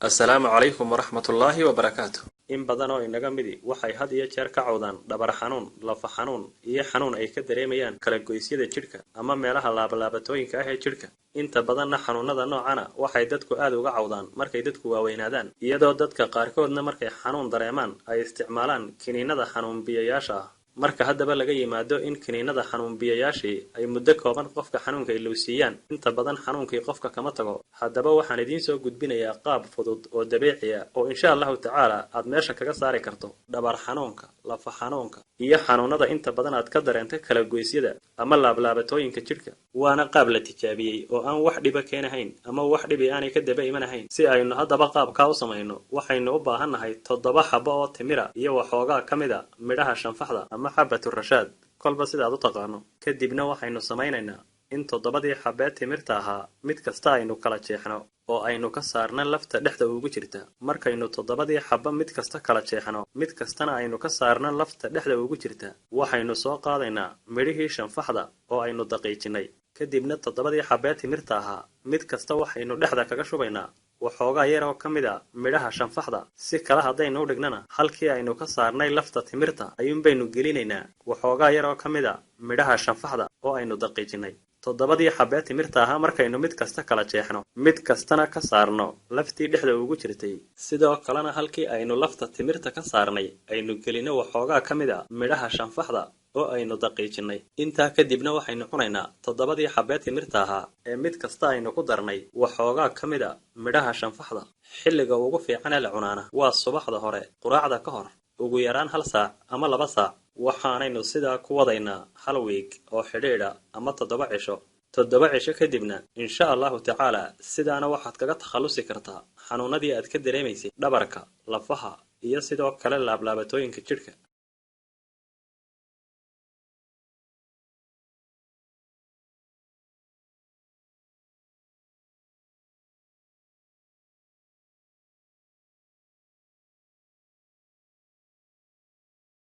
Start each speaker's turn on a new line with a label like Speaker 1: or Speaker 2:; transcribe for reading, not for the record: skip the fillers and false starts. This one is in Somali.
Speaker 1: Assalaamu calaykum waraxmatullaahi wabarakaatu. In badan oo inaga midi waxay had iyo jeer ka cawdaan dhabar xanuun, lafa xanuun iyo xanuun ay ka dareemayaan kala goysyada jidhka ama meelaha laabalaabatooyinka ah ee jidhka. Inta badanna xanuunada noocana waxay dadku aad uga cawdaan markay dadku waaweynaadaan, iyadoo dadka qaarkoodna markay xanuun dareemaan ay isticmaalaan kiniinada xanuunbiyayaasha ah. Marka haddaba laga yimaado in kiniinada xanuunbiyayaashii ay muddo kooban qofka xanuunka ilowsiiyaan, inta badan xanuunkii qofka kama tago. Haddaba waxaan idiin soo gudbinayaa qaab fudud oo dabiici ah oo insha Allahu tacaala aad meesha kaga saari karto dhabar xanuunka, lafa xanuunka iyo xanuunada inta badan aad ka dareento kala goysyada ama laablaabatooyinka jidhka. Waana qaab la tijaabiyey oo aan wax dhiba keenahayn ama wax dhibi aanay ka daba imanahayn. Si aynu haddaba qaabkaa u samayno, waxaynu u baahannahay 7 xabo oo timira iyo waxoogaa ka mid a midhaha shanfaxda ama xabatu rashaad, kolba sidaad u taqaano. Kadibna waxaynu samaynaynaa in 7dii xabee timirta ahaa mid kasta aynu kala jeexno oo aynu ka saarna lafta dhexda ugu jirta. Markaynu 7dii xaba mid kasta kala jeexno, mid kastana aynu ka saarna lafta dhexda ugu jirta, waxaynu soo qaadaynaa midhihii shanfaxda oo aynu daqiijinay. Kadibna 7dii xabee timirta ahaa mid kasta waxaynu dhexda kaga shubaynaa waxoogaa yar oo ka mid a midhaha shanfaxda. Si kale haddaynu u dhignana, halkii aynu ka saarnay lafta timirta ayuunbaynu gelinaynaa waxoogaa yar oo ka mid a midhaha shanfaxda oo aynu daqiijinay. 7dii xabee timirta ahaa markaynu mid kasta kala jeexno, mid kastana ka saarno laftii dhexda ugu jirtay, sidoo kalena halkii aynu lafta timirta ka saarnay aynu gelino waxoogaa ka mid a midhaha shanfaxda oo aynu daqiijinay. Intaa kadibna waxaynu cunaynaa 7dii xabee timirta ahaa ee mid kasta aynu ku darnay waxoogaa ka mid a midhaha shanfaxda. Xilliga ugu fiican ee la cunaana waa subaxda hore, quraacda ka hor, ugu yaraan 1 saac ama 2 saac. Waxaanaynu sidaa ku wadaynaa hal wiig oo xidhiidha ama 7 cisho. 7 cisho kadibna insha Allahu tacaala sidaana waxaad kaga takhallusi kartaa xanuunadii aad ka dareemaysay dhabarka, lafaha iyo sidoo kale laablaabatooyinka jidhka.